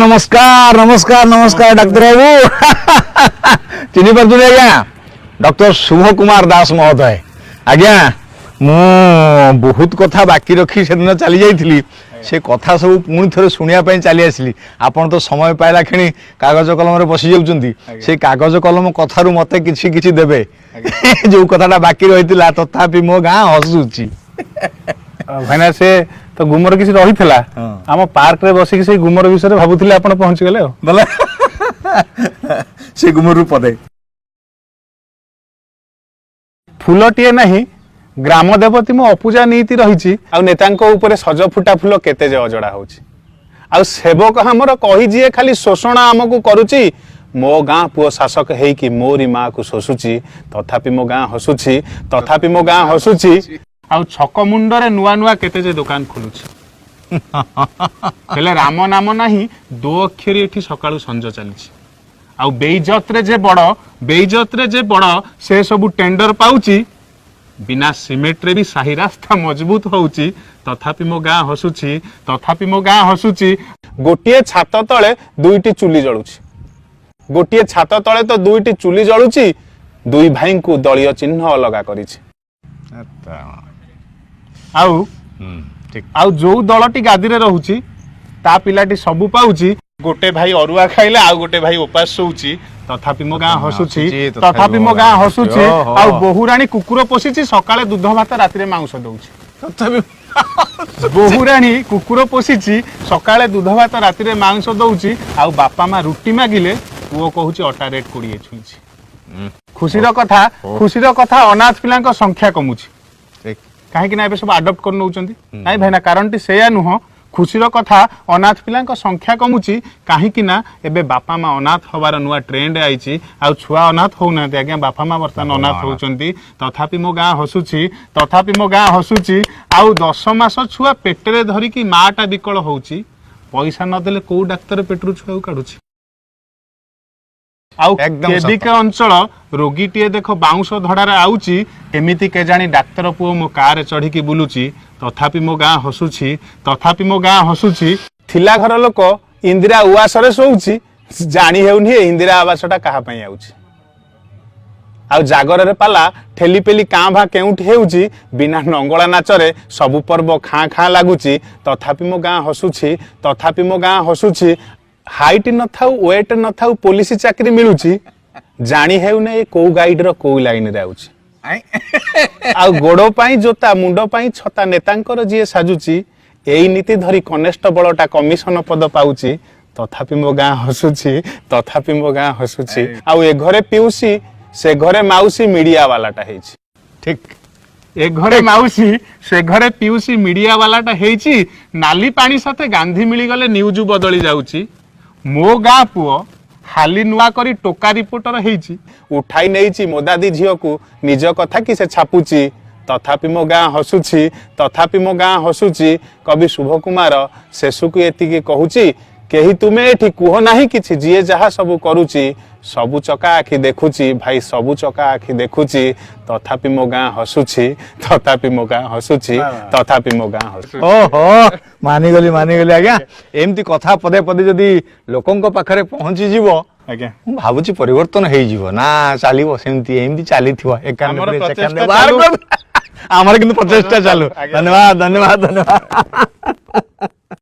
ନମସ୍କାର, ନମସ୍କାର, ନମସ୍କାର ଡାକ୍ତର ବାବୁ। ଚିହ୍ନି ପାରୁଛନ୍ତି ଆଜ୍ଞା? ଡକ୍ଟର ଶୁଭ କୁମାର ଦାସ ମହୋଦୟ। ଆଜ୍ଞା, ମୁଁ ବହୁତ କଥା ବାକି ରଖି ସେଦିନ ଚାଲି ଯାଇଥିଲି। ସେ କଥା ସବୁ ପୁଣି ଥରେ ଶୁଣିବା ପାଇଁ ଚାଲି ଆସିଲି। ଆପଣ ତ ସମୟ ପାଇଲା କ୍ଷଣି କାଗଜ କଲମରେ ବସି ଯାଉଛନ୍ତି। ସେ କାଗଜ କଲମ କଥାରୁ ମତେ କିଛି କିଛି ଦେବେ, ଯୋଉ କଥାଟା ବାକି ରହିଥିଲା, ତଥାପି ମୋ ଗାଁ ହସୁଛି। ଭାଇନା, ସେ ତ ଗୁମର କିଛି ରହିଥିଲା। ଆମ ପାର୍କରେ ବସିକି ସେଇ ଗୁମର ବିଷୟରେ ଭାବୁଥିଲେ, ଆପଣ ପହଞ୍ଚିଗଲେ ଆଉ। ବୋଲେ ସେ ଗୁମରରୁ ପଦେ। ଫୁଲଟିଏ ନାହିଁ, ଗ୍ରାମ ଦେବତୀ ମୋ ଅପୂଜା ନୀତି ରହିଛି। ଆଉ ନେତାଙ୍କ ଉପରେ ସଜ ଫୁଟା ଫୁଲ କେତେ ଯେ ଅଜଡ଼ା ହଉଛି। ଆଉ ସେବକ ଆମର କହି ଯିଏ ଖାଲି ଶୋଷଣ ଆମକୁ କରୁଛି, ମୋ ଗାଁ ପୁଅ ଶାସକ ହେଇକି ମୋରି ମାକୁ ଶୋଷୁଛି। ତଥାପି ମୋ ଗାଁ ହସୁଛି, ତଥାପି ମୋ ଗାଁ ହସୁଛି। ଆଉ ଛକ ମୁଣ୍ଡରେ ନୂଆ ନୂଆ କେତେ ଯେ ଦୋକାନ ଖୋଲୁଛି, ହେଲେ ରାମ ନାମ ନାହିଁ ଦୋ ଅକ୍ଷରୀ ଏଠି ସକାଳୁ ସଞ୍ଜ ଚାଲିଛି। ଆଉ ବେଇଜତରେ ଯେ ବଡ, ବେଇଜତରେ ଯେ ବଡ, ସେ ସବୁ ଟେଣ୍ଡର ପାଉଛି। ବିନା ସିମେଣ୍ଟରେ ବି ସାହି ରାସ୍ତା ମଜବୁତ ହଉଛି। ତଥାପି ମୋ ଗାଁ ହସୁଛି, ତଥାପି ମୋ ଗାଁ ହସୁଛି। ଗୋଟିଏ ଛାତ ତଳେ ଦୁଇଟି ଚୁଲି ଜଳୁଛି, ଗୋଟିଏ ଛାତ ତଳେ ତ ଦୁଇଟି ଚୁଲି ଜଳୁଛି, ଦୁଇ ଭାଇଙ୍କୁ ଦଳୀୟ ଚିହ୍ନ ଅଲଗା କରିଛି। ଆଉ ଆଉ ଯୋଉ ଦଳଟି ଗାଦିରେ ରହୁଛି, ତା ପିଲାଟି ସବୁ ପାଉଛି। ଗୋଟେ ଭାଇ ଅରୁଆ ଖାଇଲେ ଆଉ ଗୋଟେ ଭାଇ ଉପାସ ଶୋଉଛି। ତଥାପି ମୋ ଗାଁ ହସୁଛି, ତଥାପି ମୋ ଗାଁ ହସୁଛି। ଆଉ ବୋହୂରାଣୀ କୁକୁର ପୋଷିଛି, ସକାଳେ ଦୁଧ ଭାତ, ରାତିରେ ମାଂସ ଦଉଛି। ତଥାପି ବୋହୂରାଣୀ କୁକୁର ପୋଷିଛି, ସକାଳେ ଦୁଧ ଭାତ, ରାତିରେ ମାଂସ ଦଉଛି। ଆଉ ବାପା ମା ରୁଟି ମାଗିଲେ ପୁଅ କହୁଛି ଅଟା ରେଟ୍ 20 ଛୁଇଁଛି। ଖୁସିର କଥା, ଖୁସିର କଥା, ଅନାଥ ପିଲାଙ୍କ ସଂଖ୍ୟା କମୁଛି। କାହିଁକି ନା ଏବେ ସବୁ ଆଡପ୍ଟ କରି ନଉଛନ୍ତି। ନାଇଁ ଭାଇନା, କାରଣଟି ସେଇଆ ନୁହଁ। ଖୁସିର କଥା, ଅନାଥ ପିଲାଙ୍କ ସଂଖ୍ୟା କମୁଛି, କାହିଁକି ନା ଏବେ ବାପା ମା ଅନାଥ ହବାର ନୂଆ ଟ୍ରେଣ୍ଡ ଆଇଛି। ଆଉ ଛୁଆ ଅନାଥ ହଉନାହାନ୍ତି ଆଜ୍ଞା, ବାପା ମା ବର୍ତ୍ତମାନ ଅନାଥ ହଉଛନ୍ତି। ତଥାପି ମୋ ଗାଁ ହସୁଛି, ତଥାପି ମୋ ଗାଁ ହସୁଛି। ଆଉ 10 ମାସ ଛୁଆ ପେଟରେ ଧରିକି ମାଟା ବିକଳ ହଉଛି, ପଇସା ନଦେଲେ କୋଉ ଡାକ୍ତର ପେଟରୁ ଛୁଆକୁ କାଢୁଛି? ଆଉ ଏକଦମ ସତ। କେବିକେ ଅଞ୍ଚଳ ରୋଗୀଟିଏ ଦେଖ ବାଉଁଶ ଧଡାରେ ଆଉଛି, କେମିତି କେଜାଣି ଡାକ୍ତର ପୁଅ ମୋ କାରରେ ଚଢିକି ବୁଲୁଛି। ତଥାପି ମୋ ଗାଁ ହସୁଛି, ତଥାପି ମୋ ଗାଁ ହସୁଛି। ଥିଲା ଘର ଲୋକ ଇନ୍ଦିରା ଉଆସରେ ଶୋଉଛି, ଜାଣି ହେଉନି ଏ ଇନ୍ଦିରା ଆବାସଟା କାହା ପାଇଁ ଆଉଛି। ଆଉ ଜାଗରରେ ପାଲା ଠେଲି ପେଲି କାଁ ଭାଁ କେଉଁଠି ହେଉଛି, ବିନା ନଙ୍ଗଳା ନାଚରେ ସବୁ ପର୍ବ ଖାଁ ଖାଁ ଲାଗୁଛି। ତଥାପି ମୋ ଗାଁ ହସୁଛି, ତଥାପି ମୋ ଗାଁ ହସୁଛି। ହାଇଟ୍ ନଥାଉ, ୱେଟ୍ ନଥାଉ, ପୋଲିସ ଚାକିରି ମିଳୁଛି, ଜାଣି ହେଉନି ଏ କୋଉ ଗାଇଡର କୋଉ ଲାଇନରେ ଆଉଛି। ଆଉ ଗୋଡ ପାଇଁ ଜୋତା, ମୁଣ୍ଡ ପାଇଁ ଛତା ନେତାଙ୍କର ଯିଏ ସାଜୁଛି, ଏଇ ନୀତି ଧରି କନେଷ୍ଟବଳଟା କମିଶନ ପଦ ପାଉଛି। ତଥାପି ମୋ ଗାଁ ହସୁଛି, ତଥାପି ମୋ ଗାଁ ହସୁଛି। ଆଉ ଏ ଘରେ ପିଉସି, ସେ ଘରେ ମାଉସୀ, ମିଡିଆ ବାଲାଟା ହେଇଛି। ଏ ଘରେ ମାଉସୀ, ସେ ଘରେ ପିଉସୀ, ମିଡିଆ ବାଲାଟା ହେଇଛି। ନାଲି ପାଣି ସାଥେ ଗାନ୍ଧୀ ମିଳିଗଲେ ନ୍ୟୁଜ ବଦଳି ଯାଉଛି। ମୋ ଗାଁ ପୁଅ ହାଲି ନୂଆ କରି ଟୋକା ରିପୋର୍ଟର ହେଇଛି, ଉଠାଇ ନେଇଛି ମୋ ଦାଦି ଝିଅକୁ, ନିଜ କଥା କି ସେ ଛାପୁଛି। ତଥାପି ମୋ ଗାଁ ହସୁଛି, ତଥାପି ମୋ ଗାଁ ହସୁଛି। କବି ଶୁଭ କୁମାର ଶେଷକୁ ଏତିକି କହୁଛି, କେହି ତୁମେ ଏଠି କୁହ ନାହିଁ କିଛି, ଯିଏ ଯାହା ସବୁ କରୁଛି, ସବୁ ଚକା ଆଖି ଦେଖୁଛି ଭାଇ, ସବୁ ଚକା ଆଖି ଦେଖୁଛି। ତଥାପି ମୋ ଗାଁ ହସୁଛି, ତଥାପି ମୋ ଗାଁ ହସୁଛି, ତଥାପି ମୋ ଗାଁ ହସୁଛି। ଓହୋ, ମାନିଗଲି, ମାନିଗଲି ଆଜ୍ଞା। ଏମିତି କଥା ପଦେ ପଦେ ଯଦି ଲୋକଙ୍କ ପାଖରେ ପହଞ୍ଚିଯିବ, ମୁଁ ଭାବୁଛି ପରିବର୍ତ୍ତନ ହେଇଯିବ ନା ଚାଲିବ ସେମିତି? ଏମିତି ଚାଲିଥିବ 51 ଆମର ପରେ ପ୍ରଚେଷ୍ଟା ସେକାନେ ବାହାର ଚାଲୁ। କରିଦେ। ଆମର କିନ୍ତୁ ପ୍ରଚେଷ୍ଟା ଚାଲୁ। ଆଜ୍ଞା। ଧନ୍ୟବାଦ, ଧନ୍ୟବାଦ, ଧନ୍ୟବାଦ।